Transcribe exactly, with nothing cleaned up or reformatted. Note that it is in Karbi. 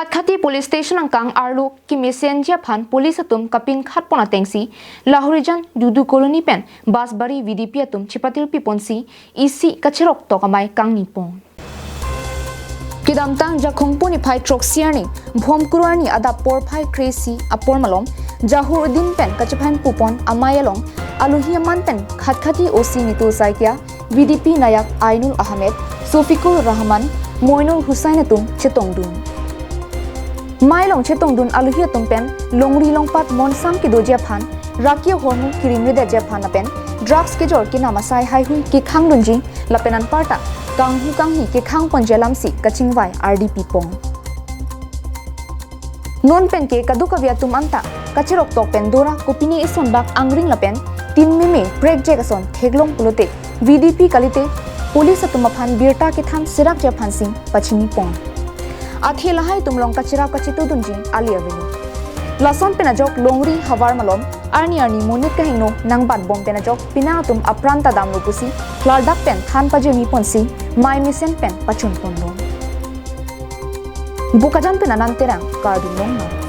Khatkhati police station angkang arlo kemesenji aphan police atum kapinkhat pon atengsi Lahorijan Dudu Colony pen Basbari V D P atum chepatirpi ponsi isi kacheroktok amei kangni pon. Kedamtang Jakhong niphai throksi arni Bhomkuru arni adap porphai kre-isi apor malom Jahur Uddin pen kachephan pupon amei along alohi aman pen Khatkhati O C Nitul Saikia, V D P nayak Ainul Ahmed, Sofikul Rahman, Moinul Hussain atum chetongdun. Mei along chetongdun alohi atum pen longri longpat monsam kedoji aphan, raki ahormu kirimredetji aphan lapen drugs kejor kenam asai haihui kekhangdunji lapen anparta kanghu kanghi kekhang ponji alamsi kachingvai ardi pipon. Non penke kadokave atum anta kacheroktok pen dora kopine ison bak angring lapen tin meme prekjek ason theklong pulote V D P kalite police atum aphan birta kethan serakji aphansi pachini pon. Athe lahai atum along kacherap kachetudunji ale avelo. Lason pen ajok longri havar malom arni arni monit kahingno nangbatbom pen ajok penang atum apran ta damlo pusi klardak pen than pajirmi ponsi mei mesen pen pachun ponlo. Bokajan pen Anand Terang, Karbi Anglong Now.